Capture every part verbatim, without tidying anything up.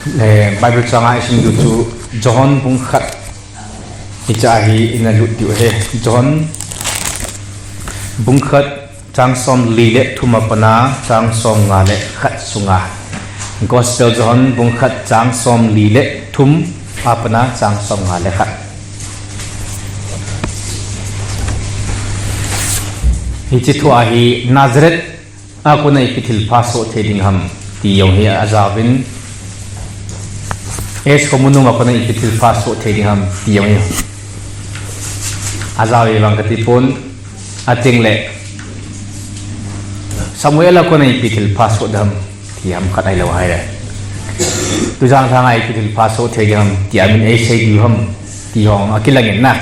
Eh, Bible chang a isim diu chu John bung khat hiche a hi ina lut diu ahi. John bung khat chang som li le thum a pat a chang som nga le khat sunga. Gospel John bung khat chang som li le thum a pat a chang som nga le khat. Hiche thu a hi Nazareth a kona ipi thilpha soh thei ding ham ti jong hi ajaovin, Ej Khomunum a kona ipi thilpha soh thei ding ham ti jong hi ajaovin vang kati pon, ating le Samuel a kona ipi thilpha soh ding ham ti ham khat ahilou hile, Tujan Lhang a ipi thilpha soh thei ding ham ti amin eisei diu ham ti jong akilang in na.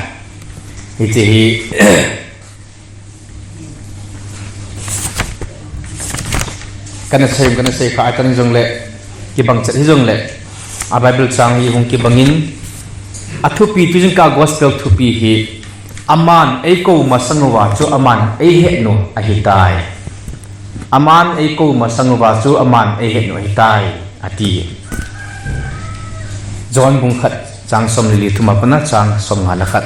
Hiche hi Kana sei, kana sei kha, akan jong le, kibang chet hi jong le, a Bible chang hi hung kibangin, athupi tu jing ka gospel thupi hi, aman eikou masang uva chu aman eihet u ahitai. Aman eikou masang uva chu aman eihet u ahitai, ati. John bung khat, chang som li le thum a pat a chang som nga le khat.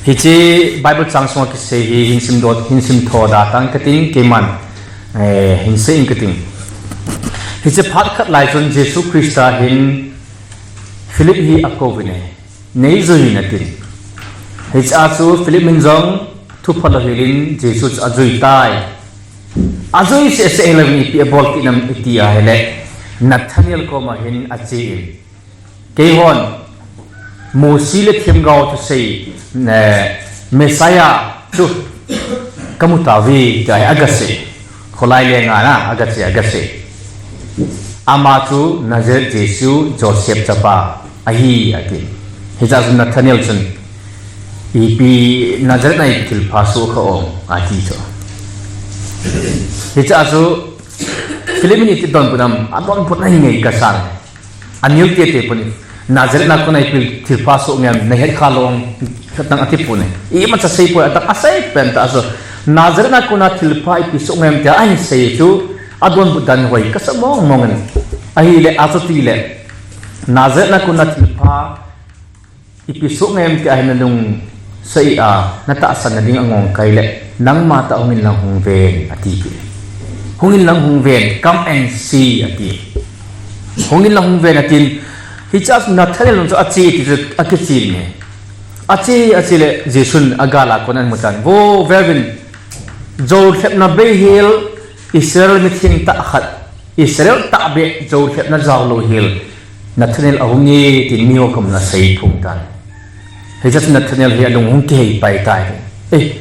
Hiche Bible chang sunga kisei hi hin sim dot, hin sim tho da tang kating keiman, eh, hin sei ing kating. Hiche phat khat lai chun Jesu Christa hin Philip hi akouvin ahi, nei jui in atin. Hiche a chu Philip in jong thu phalou hel in Jesu chu ajui tai. Ajui seh seh hel in ipi abol kit nam iti ahile, Nathanael koma hin achen. Keihon, Mosi le themgao thusei, eh, Messiah chu kamu tauve, tia hi agasei. Kholai lenga na, agasei, agasei. Ama chu Nazareth Jesu, Joseph chapa ahi, ati. Hiche a chun Nathanael chun, ipi Nazareth a ipi thilpha soh kha um, ati chu. Hiche a chu, Philip in iti donbut nam, adonbut na hi ngei kasan. Anil tete pon, Nazareth a kona ipi thilpha soh nge ham, nahet kha lou khat nang ati pon. Imacha sei poi, adang asei pen tah chu. Nazareth a kona thilpha ipi soh nge ham tia ahin sei chu, adonbut dan hoi kasa mong mong in. Ahile, achutile, Nazareth a kona thilpha ipi soh nge ham tia hin nalungset a, natahsan nading angong kah le, nangma tah hungin lang hung ven, ati pi. Hungin lang hung ven, come and see, ati. Hungin lang hung ven, atin. Hiche a Nathanael chu ache ti chu akichen e. Ache, ache le Jesun agal a kon amu tan. Vo, veuvin, jou lhepna bei hel, Israel mitheng tah khat, Israel tahbeh jou lhepna jaolou hel, Nathanael ahung e, tin miho koma asei phung tan. Hiche a chun Nathanael hi alung hung kihei pai tai. Eh,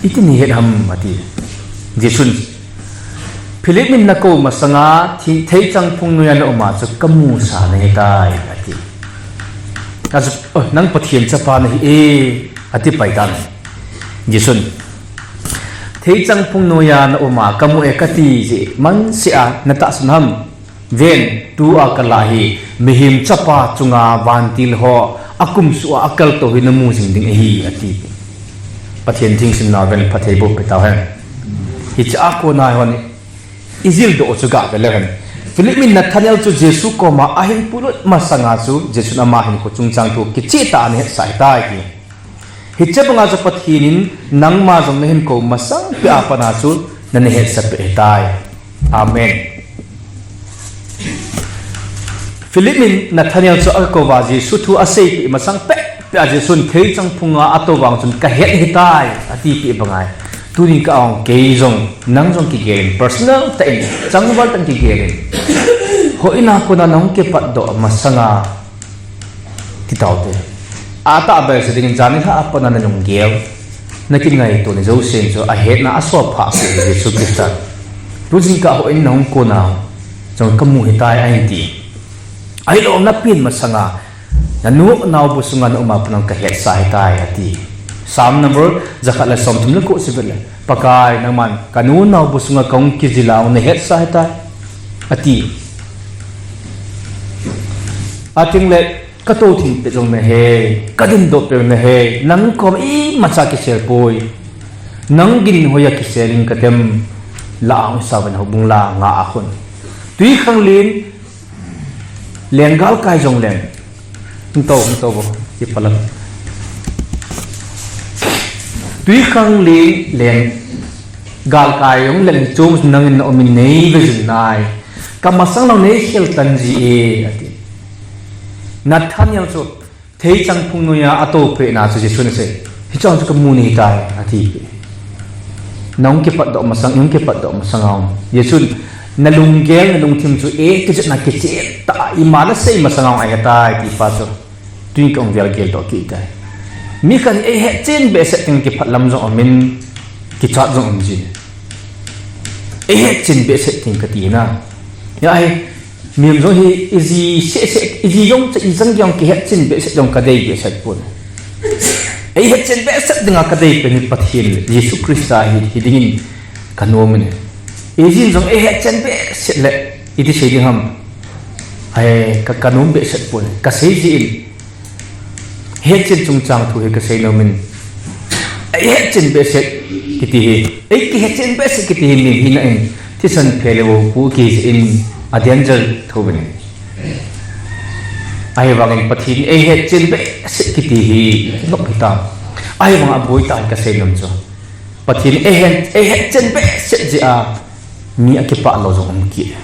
iti nahet ham, ati. Jesun, Philip in nakou masanga, thi-, theichang phung noiya naum a chu kamusa nahitai, ati. Achu, oh, nang Pathen chapa nahi e, ati pai tan. Jesun, theichang phung noiya naum a kamu e kati jeh man seh a natahsan ham. Ven, tua kalah hi, mihem chapa chunga vantil ho akumsuh a akaltou hi namu jing ding ahi, ati. Pathen thu isim nau ven, phatthei boh peh tauhen. Hiche a kona hon ijildoh chu gave leuhen. Philip in Nathanael chu Jesu koma ahin puilut masanga chu, Jesun ama hinkho chungchang thu kicheh tah a anahetsah ahitai, ati. Hiche banga chu Pathen in nangma jong nahin kou masang peh a pat a chu nana hetsah peh ahitai. Amen. Philip in Nathanael chu akou a Jesu thu aseipeh masang peh peh a Jesun theichang phunga atou vang chun kahet ahitai, atipeh banga. Tunin ka-ong kei jong, nang jong kigel in, personal tah in, changval tah in kigel in. Houin a kona nahung kipatdoh masanga, ti taute. Atahbeh se dingin janhi lha a pat a nalunggel, nakingaito ni jousen chu ahetna a asophah peh Jesu Christa. Tujingkah houin nahung kona jong kamu ahitai ahin ti. Ahilou napen masanga, nanu naobu sunga naum a pat a kahetsah ahitai ati. Psalm number jakhat le somthum le ko sivet le. Pakai nangman kanu naobu sunga kahung kijil a nahetsah ahitai, ati. Ating le, katou thim pet jong nahe, kadindoh pet jong nahe, nang koma imacha kisel poi. Nang gin hoiya kisel in katem, Lah a hung sauvin, houbung la nga a khun. Twikhanglen, Leng galkai jong leng. Hung to, hung to bo. Kipalam. Twikhanglen leng galkai jong leng chom nangin na um in nei ve jing nai. Ka masang lou nei khel tan ji e, ati. Nathaniel chu theichang phung noiya ato peh na chu Jesu in asei. Hichang chu ka mu nei tai, ati. Nang kipat doh masang, nang kipat doh masang a um. Jesu in na lunggel, na lungthim chu e, kicheh na kicheh ta, ima na sei masang a um ahi tai, ti pa chu. Tun ka um vel gel doh kit tai. Mi khat in eihet chen behseh ding kiphat lam jong um in, kichat jong um jin. Eihet chen behseh ding kati na. Ya ahi, mihem jong hi iji seh seh, iji jong cha ijang jong kihet chen behseh jong kadei behseh pon. Eihet chen behseh dinga kadei pen hi Pathen le Jesu Christa hi, hi dingin kanom in. Ijin jong eihet chen behseh le, iti sei ding ham. Ai, ka, kanom behseh pon, kasei jin. Hetchen chungchang thu hi kasei nom in. Eihetchen behseh kiti hi. Ei kihetchen behseh kiti hi mi hina in. Thisan phe le vo pu kijin a danger tho in. Ahivangin Pathen eihetchen behseh kiti hi. Nok hita. Ahivang aboi ta kasei nom chu. Pathen eihet, eihetchen behseh jeh a. Mi akipah lou jong um kit.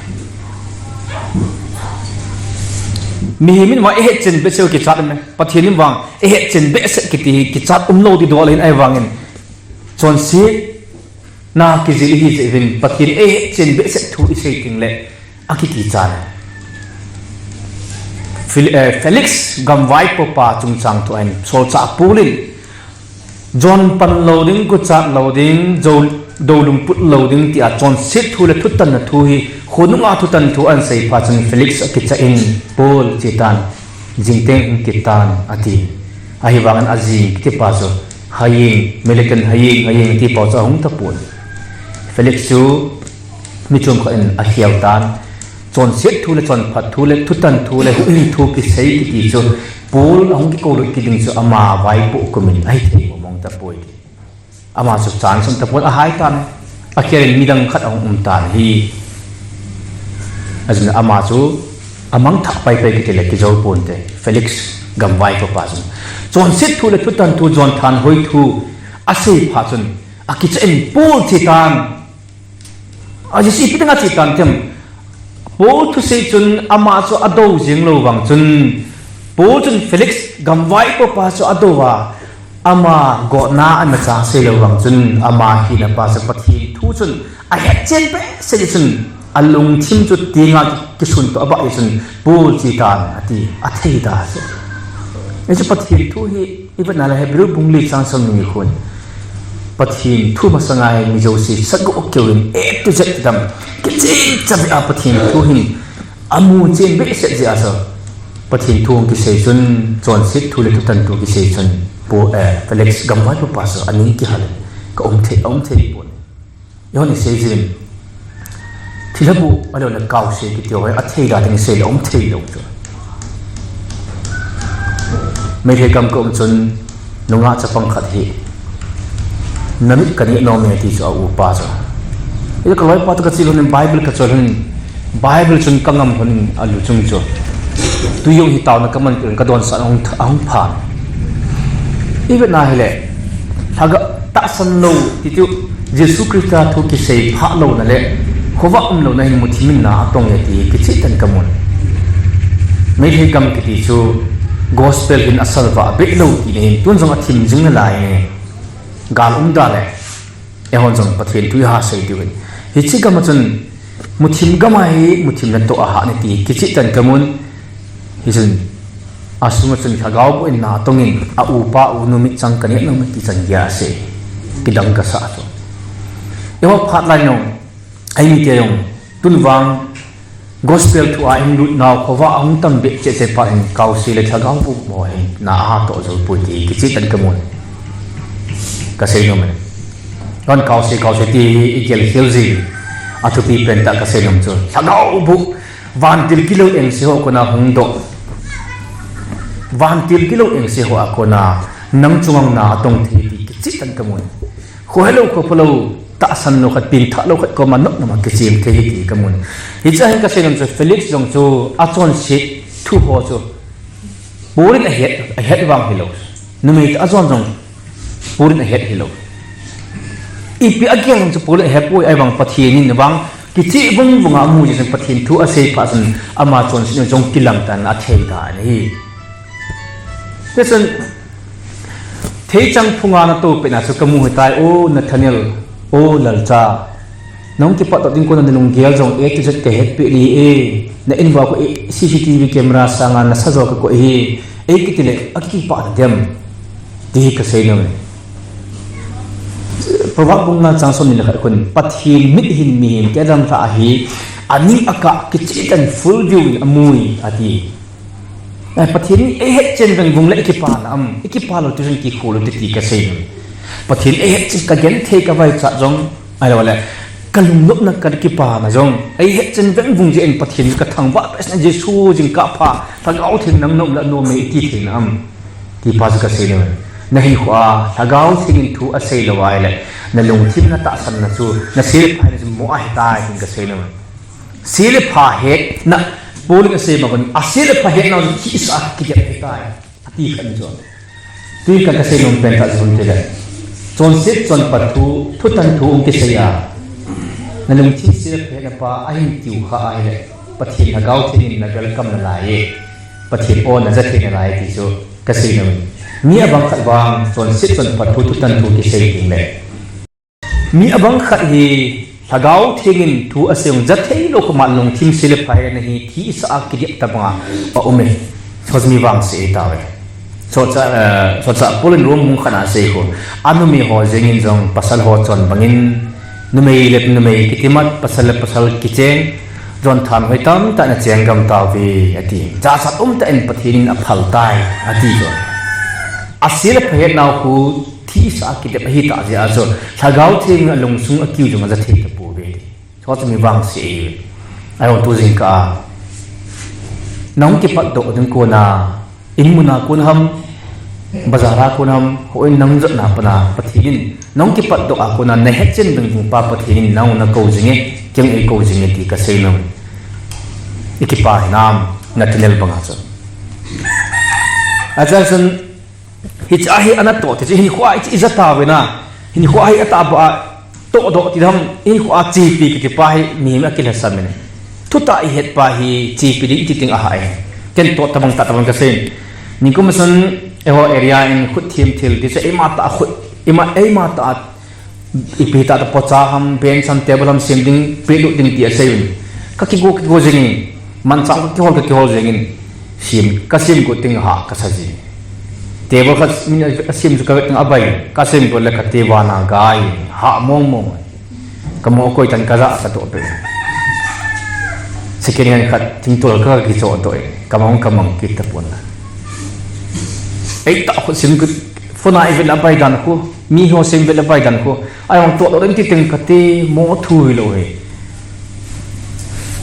Mihem in vang eihetchen behseh kichat um e. Pathen in vang eihetchen behseh kiti hi kichat um lou ti dol in ahivangin. Chonsetna kijil hi jeh uvin Pathen eihetchen behseh thu isei teng le akiti chan. Fel-, eh, Felix gamvaipo pa chungchang thu ahin solchah Paul in John pan lou ding, guchat lou ding, jo, doulung put lou ding, tia chonset thu le thutanna thu hi, khonunga thutan thu ahin sei phat chun Felix akicha in, Paul che tan, jing teng hung kit tan, ati. Ahivangin ajing kiti pa chu, haying, militant haying, haying ti pa chu ahung tapon. Felix chu, mi chom khat in akhel tan, chonset thu le chonphat thu le thutan thu le huhhing thu kisei kiti chu Paul ahung kikoulut kit ding chu ama vaipo kum in ahithei mong tapoi. Ama chu chance um tapon ahai tan, akhel in midang khat ahung um tan hi. Ajeh in ama chu amang thah paipai kiti le kijou ponte. Felix gamvaipo pa chun chonset thu le thutan thu John thanhoi thu asei phat chun akicha in Paul che tan. Ajeh chu ipi dinga che tan tem. Paul thusei chun ama chu adou jing lou vang chun, Paul chun Felix gamvaipo pa chu adou a, ama gotna ana chang sei lou vang chun, ama hina pa chu Pathen thu chun ahetchen behseh jeh chun, alungthim chu tenga kisun toh abah jeh chun, Paul che tan ati, athei ta chu. Hichu Pathen thu hi Ivet na le Hebrew bung li chang som ni khun. Pathen thu masanga hi mi jouse sagoh keu in A to Z dam. Kichen chavei a Pathen thu hin amu chen behseh jeh a chu. Pathen thu kisei chun chonset thu le thutan thu kisei chun. Paul, eh, Felix gamvaipo pa chu aning kihal. Ka um thei, um thei pon. Eihon isei jin. Thilha bu, ahilou le kaose kiti ho, athei da ding isei le um thei lou chu. Meitei gam ka um chun, nungah chapang khat hi. Namit kaneh nom e ti chu aupa chu. Ila kaloipa toh kache lhon in Bible kachol lhon in, Bible chun kangam lhon in alu chung chu. Tui jong hi taona kaman kit in kadonsah in ahung th-, ahung phan. Ivet na hile, lhagao tahsan lou, ti chu Jesu Christa thu kisei phah louna le, khovah um louna hin muthim in na atong e ti kicheh tan kamun. Meitei gam kiti chu gospel hin asalvah beh lou ti na hin, tun jong athim jing nalai e. Gal um da le. Eihon jong Pathen thu iha sei diu hin. Hiche gam a chun muthim gam a hi muthim natoh ahah in ti kicheh tan kamun. Hichun asunga chun lhagao boh in na atong in aupa unu mit chang kaneh nom e ti chan geiya asei. Kidang kasah chu. Eiho phat lai nung. Eimite jong, tun vang, gospel thu a ilut nau, khovah ahung tam beh cheh cheh phat hin, kaose le lhagao boh mo hin, na ahatoh jou poi ti, kicheh tan kamun. Kasei nom e. Hon kaose, kaose ti hi igel khel jin. Athupi pen tah kasei nom chu. Lhagao boh, vantil gilou engse ho kona hung doh. Vantil gilou engse ho a kona, nang chunga na atong thei ti, kicheh tan kamun. Kho helou, kho phalou, tahsan lou khat, pengthah lou khat koma nop nop a kichem thei hi ti kamun. Hiche a hin kasei nom chu Felix jong chu achonset thu ho chu Paul in ahet, ahet vang hilou. Numei tah a jon jong Paul in ahet hilou. Ipi agel chu Paul in ahet poi, ahivang Pathen in vang kicheh vung vung a amu jeh chun Pathen thu asei phat chun ama chonset u jong kilang tan athei tan ahi. Tichun theichang phunga natoh pet na chu kamu hitai, O Nathaniel, O Lalcha. Nahung kipat doh ding kona nalunggel jong A to Z kahet peh ding ahi e. Na in uva khu C C T V camera sanga nasa jo kakoi ahi. Eikiti le akipah nadem, ti hi kasei nom e. Proverb bung nga chang som ni le khat khun, Pathen mit hin mihem kidang lha ahi, aning akah kicheh tah in full view in amu e, ati. Ai, Pathen in eihet chen veng vung le ikipa na am, ikipa lou ti jong kikhu lou ti, ti kasei nom. Pathen eihet chen kagenthei kavaichat jong, ahilou le kalungnopna kakipana jong, eihet chen veng vung jeh in Pathen kathangvah peh na Jesu jingkah pha, Lhagao Theng nang nom le nom e iti thei na am, ti pa chu kasei nom. Nahinkhoa Lhagao Theng in thu asei lou ahile, nalungthim natahsan na chu, nasel phai na chu mo ahitai, tin kasei nom. Sel le pha hetna, Paul in asei ma kon, asel le pha hetna chu thihsa a kidep ahitai, ati khat chu. Tui khat kasei nom pen tah chu hung ti le, chonset chonphat thu, thutan thu hung kisei a, nalungthim sel le pha hetna pa ahin tiu kha ahile, Pathen Lhagao Theng in na welcome nalai e, Pathen o naja thei nalai ti chu kasei nom. Mi abang khat vang chonset chonphat thu, thutan thu kisei ding le, mi abang khat hi Lhagao Theng in thu asei jong ja thei lou kha, ama lungthim sel le pha hetna hi thihsa a kidep tabang a aum e. Chommi vangse ahi tauve. Socha, eh, socha Paul in Rom bung khat na asei khu, anumei ho jeng in jong pasal ho chon bang in, numei le numei kitimat, pasal le pasal kicheng, jon thanhoi tamtah in acheng gam tauve, ati. Jachat umtah in Pathen in aphal tai, ati chu. Asel le pha hetna khu thihsa a kidep ahi tah jeh a chu, Lhagao Theng a lungsung a kiu jong aja thei tapouve. Chommi vangse ahi. Ahivang tu jingkah a nahung kipat doh ding kona, in mun a kon ham, bazar a kon ham, houin nahung jotna pat a Pathen in nahung kipat doh a kona nahet chen veng vung pa Pathen in nang nakou jing e, kei jong eikou jing e ti kasei nom. Ikipa hinam, Nathaniel banga chu. Acha chun, hiche a hi ana toh ti chu, hinkho a hiche ija tauve na. Hinkho a hi atahbeh a toh doh ti dam, hinkho a chepi kiti pa hi mihem akilhasam in. Thutah ihet pa hi chepi ding iti ding ahah e. Ken toh tabang tah tabang kasei. Nikum a chun eiho area in khut thim thil ti chu eima tah a khut, eima, eima tah a ipi tah tah pocha ham, bench ham, table ham sem ding, pehlut ding ti asei un. Kakigo, kigo jeng in, manchah kakihol, kakihol jeng in, sem, kasem got ding hah kasa jin. Table khat min asem chu kavet ding abai, kasem got le kati vana gai, hah mong mong. Kamo koi tan kaja sa toh pe. Second hand khat thingtol kakichoh toh e, kamang kamang kit tapon. Eitah khu sem got, phone a ivet le abai dan khu. Mi ho sem vet le abai dan khu. Ahivang toh doh ding ti teng kati mo thu hilou hi.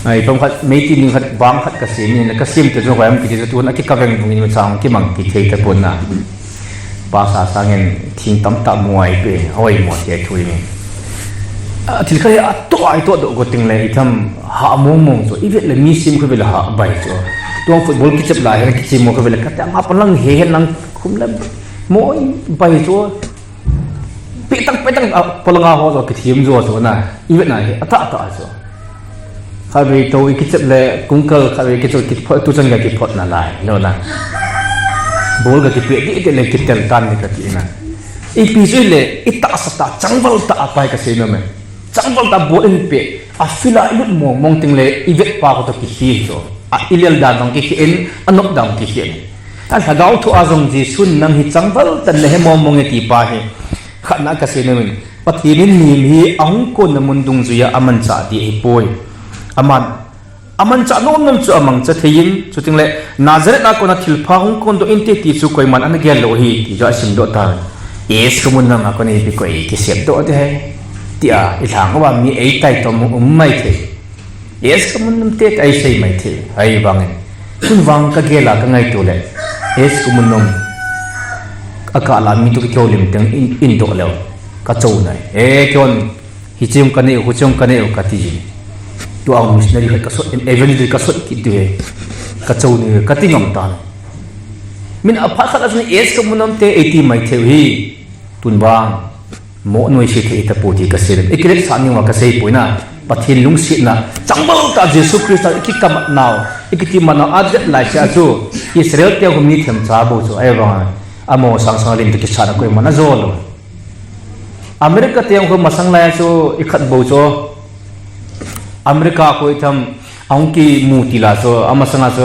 Ai, pam khat, meeting ding khat, bang khat kasem in, kasem te chu hoiya kiti chu tun akikaveng vung in chang kimang kithei tapon na. Pasa sangin thing tamtah mo ahi pe, hoi mo ti thu in. A, thil khat hi atoh, atoh doh got ding le itham hah mong mong chu, ivet le mi sem khu vet le hah bai chu. Tuang football kichep lai hin kichep mo khu vet le kati ama palang he he nang khum le mo bai chu. Petang, petang, a, polanga ho jo kithim jo chu na. Ivet na hi, atah, atah chu. Khatvei to ikichep le, kungkal khatvei kichep kiphot, tuchan ga kiphot nalai, no na. Ball ga kipe, di, di le kitel tan ni kati na. Ipi chu le, itahsa tah, changval tah a pai kasei nom e. Changval tah ball in pe, a field a ilut mong mong teng le, ivet pa khu toh kihi chu. A ilel dan jong kihi in, anop dan kihi in. A Lhagao thu a jong Jesun nang hi changval tah in nahe mong mong e ti pa hi. Khatna kasei nom in, Pathen in mihem hi ahung konna mun dungjuia amanchah ding ahipoi. Aman, amanchah nom nom chu amangcha thei in, chuting le, Nazareth a kona thilpha hung kondoh inte ti chu koiman ana gel lou ahi, ti chu asim doh tan. Yes, kamun nam a kona ipi koi kisep doh te hai. Tia, ilhang uva mi eitai tom um mai thei. Yes, kamun nom te, ahi sei mai thei, ahivangin. Tun vang kagel a kangaito le. Yes, kamun nom. Akah la mi toh kihoulim teng in, in doh leu. Kachou nai. E, kihon, hiche jong kanei u, huche jong kanei u, kati jin. Tua missionary khat kasot, evangelist kasot kit diu he. Ka chou ni, ka ti ngam tan. Min a phat khat a chun age ka mu nam te eighty mai thei u hi. Tun vang, mo noi si thei ta pu ti ka sei. I kilet sa ni wa ka sei pu na. Pathen lungsetna. Changval ta Jesu Christa i kikamat nau. I kitimat nau a det lai sia chu. Israel te hum ni them cha bo chu. Ai vang. Amo sang sang lim tu kisa na koi mana zo lo. America te hum masang lai chu i khat bo chu. America ko i tham Ahung kimu ti la chu, amasanga chu,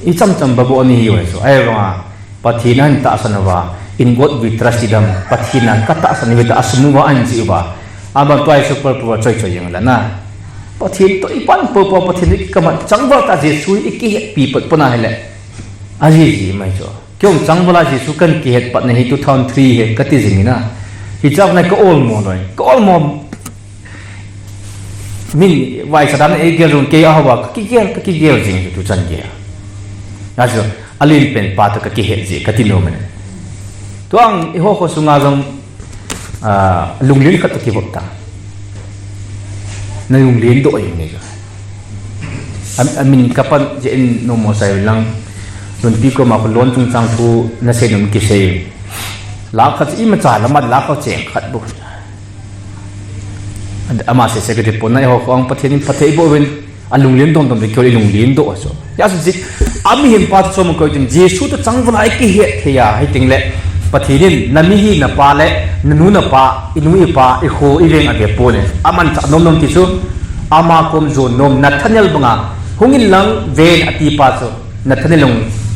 i cham cham babu ani hi uve chu. Ahivanga, Pathen a hin tahsan uva, "In God we trust" ti dam, Pathen a ka tahsan uve tia asum uva ahin chi uva. Aban tua hi super power choi choi jeng la na. Pathen toh i pan popo, Pathen i kama changval ta Jesu i kihetpi pat pana hile. Aji ji mai chu. Kei hung changval a Jesu kan kihet patna hi two thousand three hi kati jing ina. Hiche a na ka olmo loi. Ka olmo. Min vai sa dan ei gel jong kei a hava ka kigel, ka kigel jing tu chan gel. Achu, alen pen pa toh ka kihet ji, kati nom e. Tuang i ho kho sunga jong, ah, lunglen khat toh kivop ta. Na lunglen doh jeng e. Am-, amin ka pan jeh in nom mo sai lang. Lunpi koma kho lon chungchang thu na sei nom kisei. Lakh khat imacha lama lakh khat cheng khat bou. Ama sei sei kati pon na, eiho kho ang Pathen in phatthei boh uvin, alunglen dom dom ding keu le lunglen doh a chu. Hijeh a chu, amihem pa chu chom koi tin, Jesu toh changval a i kihet thei a, hiti le, Pathen in, na mi hi na pa le, na nu na pa, i nu i pa, i kho i veng ave pon e. Amanchah nom nom ti chu, ama kom jon nom, Nathanael banga, hung in lang ven ati pa chu. Nathanael jong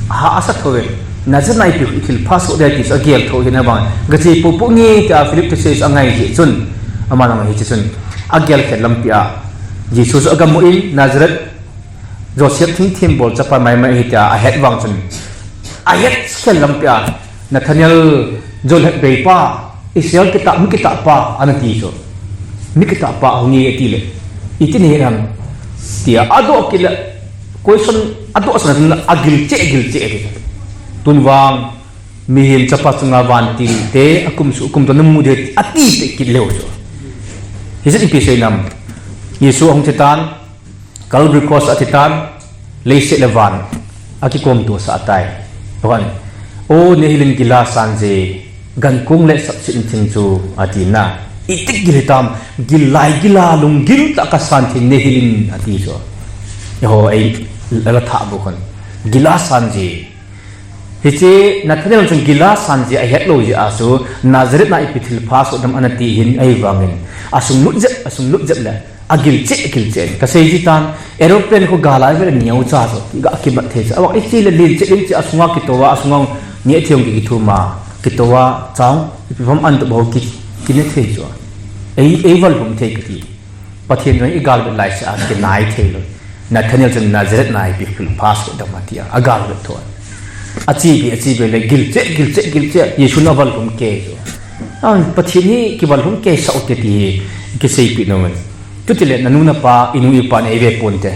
aha asa tho ve. Nazareth a ipi thilpha soh ding ti chu agel tho hi na bang. Gache popo nge tia Philip thusei chu angai jeh chun. Ama jong hiche chun. Agel khel lampi a. Jesu chu agamu in Nazareth Joseph thingthem bol chapa mai mai ahi tia ahet vang chun. Ahet khel lampi a. Nathanael Joseph beipa. Israel kitah, mi kitah pa, ana ti chu. Mi kitah pa hung e ati le. Iti nahi ham. Tia, adoh kit le, question, adoh san agil cheh, gil cheh ati. Tun vang, mihem chapa chunga vantil te, akum suh, akum to namu de, ati te kit leu chu. Hijeh in ipi sei nam. Jesu ahung che tan, Calvary Cross a thi tan, leiset le van akikom to sah tai. Aban, "O Nehilin gila sanje, gankung le sapsit thing chu," ati na. Itik gil hitam, gil lai gila lunggil tah kasan thei Nehilin ati chu. Eiho, ei, la thah bu kon. Gila sanje. Hiche Nathanael chun gila sanje ahet lou jeh a chu Nazareth a ipi thilpha soh dam ana ti hin ahivangin asung lut jep, asung lut jep le agil cheh, agil cheh. Kasei ji tan aeroplane khu gal a ivet le neo cha chu ga kimat thei chu. Awa iche le lin cheh, lin cheh asunga kitou a, asunga nge thei hung kithum a, kitou a chang ipi pham an to bou ki, kine thei chu. Ei, ei val hum thei kati. Pathen jong i galvet lai seh a kinai thei lou. Nathanael chun Nazareth a ipi thilpha soh dam ati a, agalvet tho. Achi be, achi be le gil cheh, gil cheh, gil cheh, Jesu na val hum kei chu. An, Pathen hi kival hum kei sah u te ti hi, kiseipi nom e. Chuti le nanu napa, inu ipa nei ve pon te.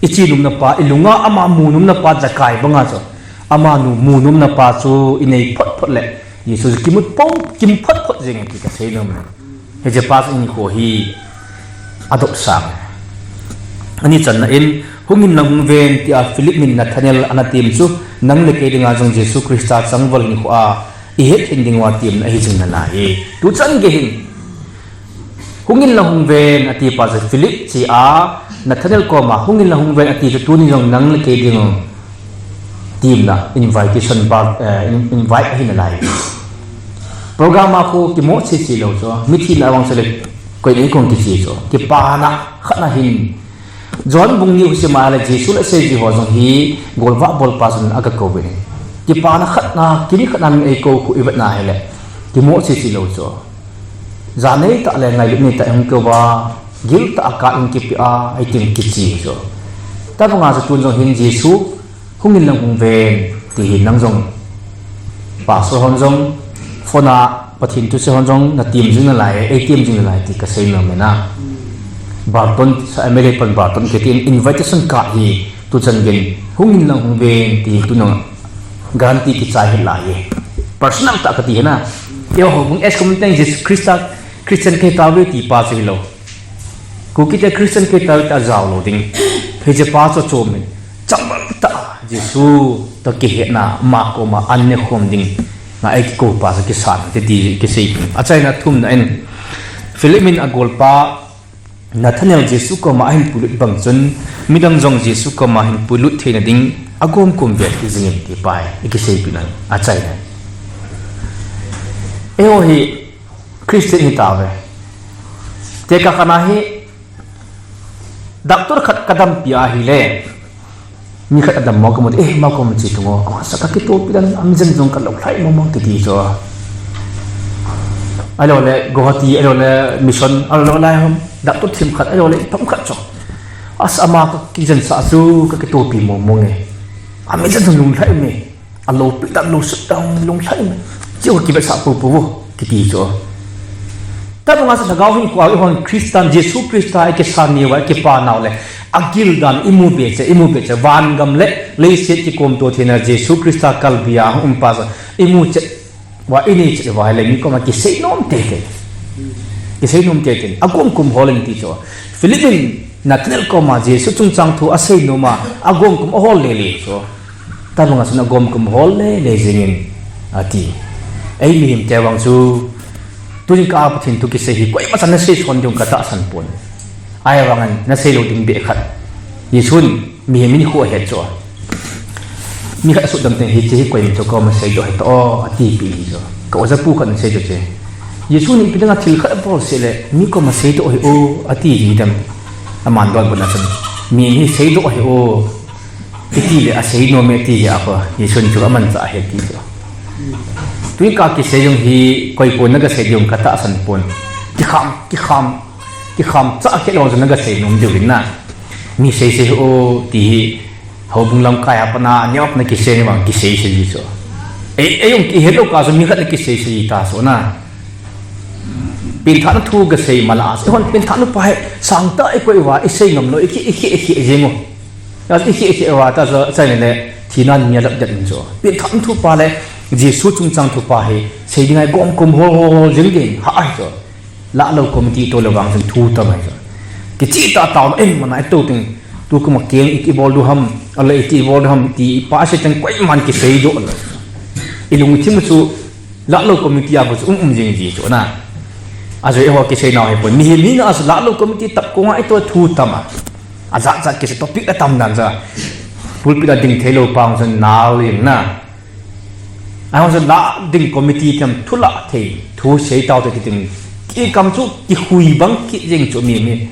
Ichi num napa, ilunga ama mu num napa Zakai banga chu. Ama nu mu num napa chu inei phot phot le. Jesu chu kimu pom, kimu phot phot jeng e ti kasei nom e. Hiche pa chu hinkho hi adopsang. Ani channa in, "Hung in lang hung ven," tia Philip min Nathanael ana tem chu, nang le kei dinga jong Jesu Christa changval hinkho a ihet hing ding uva temna ahi jing nalai. Tuchan gei hin, "Hung in lang hung ven," ati pa chu Philip che a, Nathanael koma, "Hung in lang hung ven," ati chu tuni jong nang le kei ding temna, invitation, eh, in-, invite ahi nalai. Program a khu kimo che che lou chu, mithi na vang chu le, koi nei kong kiche chu, kipana khat na hin. John bung ni u sim a le Jesu le seiji ho jong hi, golvah bolpa chun aga kou ve. Kipana khat na, kini khat na min eikou khu ivet na hile, kimo che che lou chu. Janei tah le ngailut nei tah hung keu va, gil tah a ka in kipe a, ei tin kichi chu. Tabanga chu tun jong hin Jesu, "Hung in lang hung ven," ti hi nang jong. Pastor hon jong, phone a Pathen thusei hon jong, na tem jing nalai, ei tem jing nalai ti kasei nom e na. Barton, sa M L A pan Barton kiti in invitation card hi, tuchan gei, "Hung in lang hung ven," ti hi tu nang guarantee kichai hih lai e. Personal tah kati hi na. Eiho, bung S community Jesu Christa, Christian kahi tauve ti pa chu hilou. Kuki te Christian kahi tauve ti ajao lou ding. Hiche pa chu chom in. Changval ta Jesu toh kihetna, ama koma an nekhom ding, nga ei kikoupa sa kisan, ti, ti kisei. Achaina thumna in, Philip in agolpa Nathanael Jesu koma ahin puilut bang chun, midang jong Jesu koma hin puilut theina ding, agomkom vel hijingin ti pa hi, i kiseipeh nan, achaina. Eiho hi, Christian hitauve. Tekah khat a hi, Doctor khat kadampi ahile, mi khat adammo kamu, eh, ama koma che tung o, ama sa kakitopi dan, ami jen jong kalou lhai mong mong kiti chu. Ahilou le, Guwahati, ahilou le, mission, ahilou le, lai ham, doctor themkhat, ahilou le, themkhat chu. Asa ama kakijensah chu, kakitopi mong mong e. Ami jen jong lung lhai me. Alopi dan, lou sut dan, lung lhai me. Chiu kivetsah poupou vo, kiti chu. Tabanga sa lhagao hinkho a eihon Christian, Jesu Christa i kisan nau a, i kipa nau le, agil dan imu be cheh, imu be cheh, vangam le leiset kikomto theina Jesu Christa kalbi a hung umpa sa, imu cheh uva, inei cheh uva, ahile mi koma kisei nom teitei. Kisei nom teitei. Agomkom hol in ti chu. Philip in Nathanael koma Jesu chungchang thu asei nom a, agomkom ahol lele chu. Tabanga chun agomkom hol lele jingin ati. Ei mihem te vang chu, tujingkah a Pathen thu kisei hi koima chan nasei son ding katahsan pon. Ahivangin nasei lou ding beh khat. Jesun mihem in khu ahet chu. Mi khat asut dam teng hiche hi koima chu koma seidoh hih tao, atipeh hi chu. Ka oja pu khat in asei chu che. Jesun ipi dinga thil khat abol seh le, mi koma seidoh hih o, ati ji dem. Aman dot bol na chun. Mi hi seidoh hih o. Iti le asei nom e ti hi a ko, Jesun chu amanchah ahi ti chu. Tujingkah kisei jong hi, koi kon naga sei ding katahsan pon. Kikham, kikham, kikham chah khe lou jong naga sei nom diu hin na. Mi sei sei o ti hi, houbung lamkai a pat na, aneo a pat na kisei ni vang kisei sei ji chu. Ei, ei jong kihet lou kah chu mi khat na kisei sei ta chu na. Pengthahna thu kasei mala, eihon pengthahna pa hi, sangtah i koi uva, i sei ngam lou, i khi, i khi, i khi jing u. As i khi, i khi uva, ta chu, achaina le, thina ni a lap det in chu. Pengthahna thu pa le, Jesu chungchang thu pa hi, sei ding ahi gomkom hol, hol, hol, jing ding, ha ahi chu. Lahlou committee toh le vang chun thu tam ahi chu. Kicheh tah tao, eh, mana i tou ting, tu kuma keng i, i bol diu ham, ale i, i bol diu ham, ti pa sei teng koiman kiseidoh lou. I lungthim chu, Lahlou committee a bou chu um um jing ji chu na. Ajeh eiho kisei nau hi pon. Mihem hina a chu lahlou committee tap kong a i to thu tam a. Ajat jat kisei topic atam dan cha. Pulpit a ding thei lou pa hung chun nal jing na. Ahung chun lah ding committee tam thu lah thei. Thu sei tau te ti ding. Kikam chu kihui bang kit jing chu mihem hi.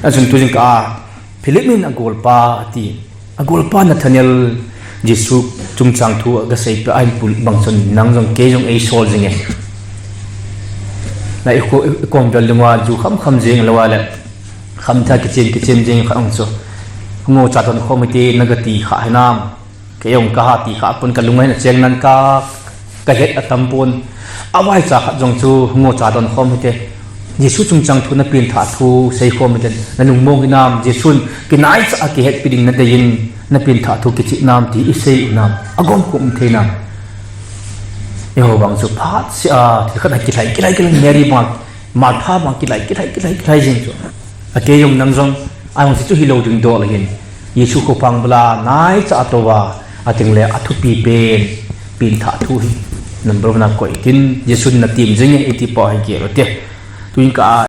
Achun tujingkah a Philip in agolpa ati. Agolpa Nathanael Jesu chungchang thu aga seipeh a ahin puilut bang chun nang jong kei jong eisol jing e. Na i ko, i kom vel dunga ju kham kham jing lou a le. Khamthah kichim kichim jing kha ong chu. Ngo cha don khom hite naga ti kha hinam. Kei jong kaha ti kha pon kalung a hin acheng nan ka Kahet atam pon. Avaicha khat jong chu ngo cha don khom hite. Jesu chungchang thu na pengthah thu sei khom hite. Na lungmong hinam, Jesun kinaicha a kihetpi ding nadei in na pengthah thu kicheh nam ti i sei u nam. Agomkom thei nam. Eiho vang chu phat seh a, thil khat a kilhai, kilhai, kilhai, Mary bang, Martha bang kilhai, kilhai, kilhai, kilhai jing chu. A kei jong nang jong, a jong si chu hilou ding dol ahin. Jesu khopang bula naicha a touva, ating le athupi pen, pengthah thu hi. Number one a koi tin, Jesun na tim jing e, iti pa hi kei lo te. Tuin ka